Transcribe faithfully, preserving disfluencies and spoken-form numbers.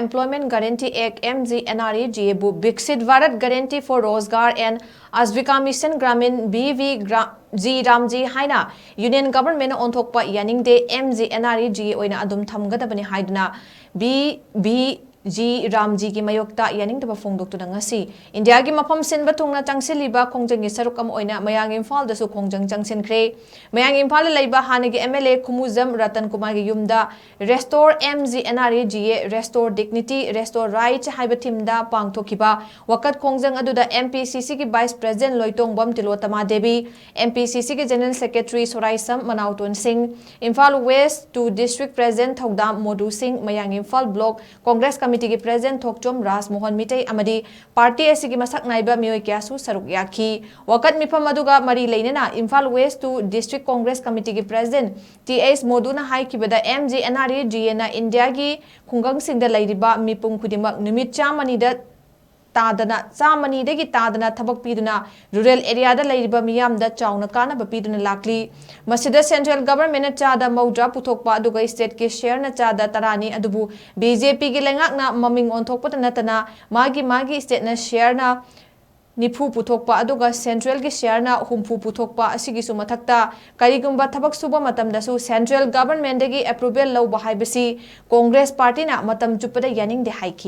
Employment Guarantee Act, M G N R E G A ꯕꯨ Viksit Bharat Guarantee for Rozgar and Ajeevika Mission Gramin, V V G RAM G ꯍꯥꯏꯅ Union Government ꯅ ꯑꯣꯟꯊꯣꯛꯄ ꯌꯥꯅꯤꯡꯗꯦ, M G N R E G A ꯑꯣꯏꯅ ꯑꯗꯨꯝ ꯊꯝꯒꯗꯕꯅꯤ ꯍꯥꯏꯗꯨꯅ V V G RAM G ꯒꯤ ꯃꯥꯌꯣꯛꯇ ꯌꯥꯅꯤꯡꯗꯕ ꯐꯣꯡꯗꯣꯛꯇꯨꯅ ꯉꯁꯤ ꯏꯟꯗꯤꯌꯥꯒꯤ ꯃꯐꯝ ꯁꯤꯟꯕ ꯊꯨꯡꯅ ꯆꯪꯁꯤꯜꯂꯤꯕ ꯈꯣꯡꯖꯪꯒꯤ ꯁꯔꯨꯛ ꯑꯃ ꯑꯣꯏꯅ ꯃꯌꯥꯡ ꯏꯝꯐꯥꯜꯗꯁꯨ ꯈꯣꯡꯖꯪ ꯆꯪꯁꯤꯟꯈ꯭ꯔꯦ꯫ ꯃꯌꯥꯡ ꯏꯝꯐꯥꯜꯗ ꯂꯩꯕ ꯍꯥꯟꯅꯒꯤ M L A ꯈꯨꯃꯨꯖꯝ ꯔꯇꯟ ꯀꯨꯃꯥꯔꯒꯤ ꯌꯨꯝꯗ Restore M G N R E G A, Restore Dignity, Restore Rights ꯍꯥꯏꯕ theme ꯗ ꯄꯥꯡꯊꯣꯛꯈꯤꯕ ꯋꯥꯀꯠ ꯈꯣꯡꯖꯪ ꯑꯗꯨꯗ M P C C ꯒꯤ Vice President ꯂꯣꯏꯇꯣꯡꯕꯝ ꯇꯤꯂꯣꯇꯃꯥ Devi, M P C C ꯒꯤ General Secretary ꯁꯣꯔꯥꯏꯁꯝ ꯃꯅꯥꯎꯇꯣꯟ ꯁꯤꯡ, Imphal West two District President ꯊꯧꯗꯥꯝ ꯃꯣꯗꯨ ꯁꯤꯡ, ꯃꯌꯥꯡ ꯏꯝꯐꯥꯜ Block Congress Committee ꯒꯤ President ꯊꯣꯛꯆꯣꯝ ꯔꯥꯖꯃꯣꯍꯟ ꯃꯤꯇꯩ ꯑꯃꯗꯤ party ꯑꯁꯤꯒꯤ ꯃꯁꯛ ꯅꯥꯏꯕ ꯃꯤꯑꯣꯏ ꯀꯌꯥꯁꯨ ꯁꯔꯨꯛ ꯌꯥꯈꯤ꯫ ꯋꯥꯀꯠ ꯃꯤꯐꯝ ꯑꯗꯨꯒ ꯃꯔꯤ ꯂꯩꯅꯅ Imphal West two District Congress Committee ꯒꯤ President T H ꯃꯣꯗꯨꯅ ꯍꯥꯏꯈꯤꯕꯗ, M G N R E G A ꯅ ꯏꯟꯗꯤꯌꯥꯒꯤ ꯈꯨꯡꯒꯪꯁꯤꯡꯗ ꯂꯩꯔꯤꯕ ꯃꯤꯄꯨꯝ ꯈꯨꯗꯤꯡꯃꯛ ꯅꯨꯃꯤꯠ ꯆꯥꯝꯃꯅꯤꯗ ꯇꯥꯗꯅ, ꯆꯥꯝꯃꯅꯤꯗꯒꯤ ꯇꯥꯗꯅ ꯊꯕꯛ ꯄꯤꯗꯨꯅ rural area ꯗ ꯂꯩꯔꯤꯕ ꯃꯤꯌꯥꯝꯗ ꯆꯥꯎꯅ ꯀꯥꯟꯅꯕ ꯄꯤꯗꯨꯅ ꯂꯥꯛꯂꯤ꯫ ꯃꯁꯤꯗ Central Government ꯅ ꯆꯥꯗ ꯃꯧꯗ꯭ꯔꯥ ꯄꯨꯊꯣꯛꯄ ꯑꯗꯨꯒ state ꯀꯤ share ꯅ ꯆꯥꯗ ꯇꯔꯥꯅꯤ, ꯑꯗꯨꯕꯨ B J P ꯒꯤ ꯂꯩꯉꯥꯛꯅ ꯃꯃꯤꯡ ꯑꯣꯟꯊꯣꯛꯄꯇ ꯅꯠꯇꯅ ꯃꯥꯒꯤ ꯃꯥꯒꯤ state ꯅ share ꯅ ꯅꯤꯐꯨ ꯄꯨꯊꯣꯛꯄ ꯑꯗꯨꯒ central ꯒꯤ share ꯅ ꯍꯨꯝꯐꯨ ꯄꯨꯊꯣꯛꯄ ꯑꯁꯤꯒꯤꯁꯨ ꯃꯊꯛꯇ ꯀꯔꯤꯒꯨꯝꯕ ꯊꯕꯛ ꯁꯨꯕ ꯃꯇꯝꯗꯁꯨ Central Government ꯗꯒꯤ approval ꯂꯧꯕ ꯍꯥꯏꯕꯁꯤ Congress party ꯅ ꯃꯇꯝ ꯆꯨꯞꯄꯗ ꯌꯥꯅꯤꯡꯗꯦ ꯍꯥꯏꯈꯤ꯫